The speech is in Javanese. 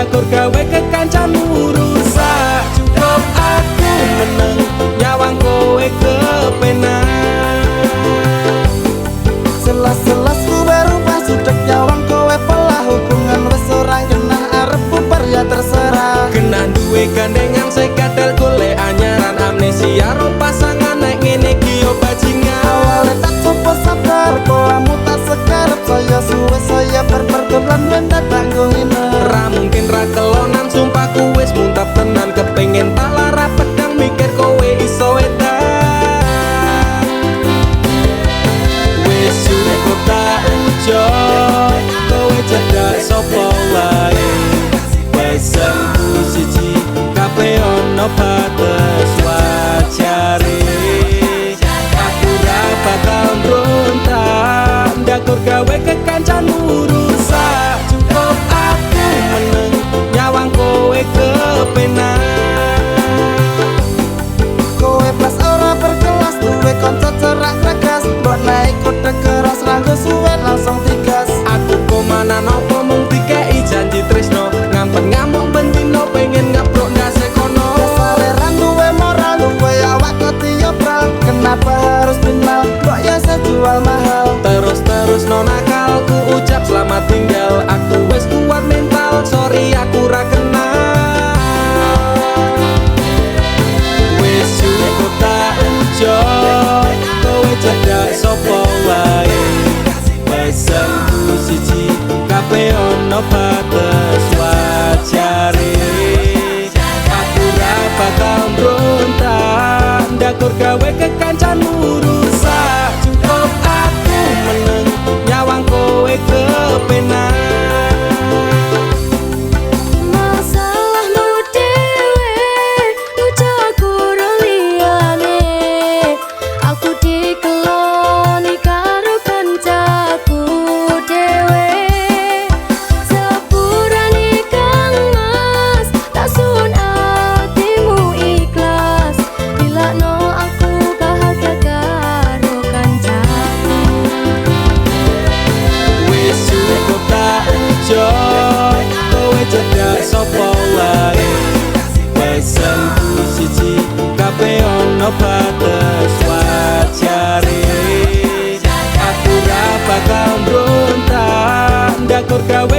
Ndakur gawe kekancanmu rusak. Cukup aku meneng nyawang kowe kepenak. Jelas-jelas ku berubah sudah nyawang kowe pola hubungan wis ora genah arep bubar ya terserah. Genah duwe gandengan sekatel golek anyaran amnesia ro pasangan nek ngene iki yo bajingan. Awale tak coba sabar polamu tak sekarep saya suwe saya berperkelan ben tak tanggung ina. Ra mungkin ra kelonan sumpah ku wis muntap tenan kepengin tak lara pedang mikir kowe iso edan. Wis cukup tak ucap kowe cedak sapa wae. Pesenku siji kabeh ono bates wajare. Aku ra bakal mbrontak ndakur gawe kekancanmu rusak. Cukup aku meneng nyawang kowe kepenak. Kowe pas ora berkelas duwe kanca cerak regas mbok naik kode keras ranggo suwe langsung digas. Aku komanan opo mung dikei janji tresno ngampet ngamuk bendino pengen ngebrok ndase kono. Dasare ra duwe moral duwe awak ketiobral kenapa harus final kok ya sejual mahal. Terus-terus nonakal ku ucap selamat tinggal. Aku wis kuat mental sorry aku ra kenal. Wis cukup tak ucap kowe cedak sapa wae. Pesenku siji kabeh ono bates wajare. Aku ra bakal mbrontak ndakur gawe kekancanmu rusak. Cukup aku meneng nyawang kowe kepenak. Masalahmu dhewe ngucap karo liyane. Aku dikeloni karo kancaku dhewe. Sepurane Kang Mas tak suwun atimu ikhlas. Dilakno aku bahagia karo kancaku. Wis cukup tak ucap kowe cedak sapa wae. Pesenku siji kabeh ono bates wajare. Aku ra bakal mbrontak ndakur gawe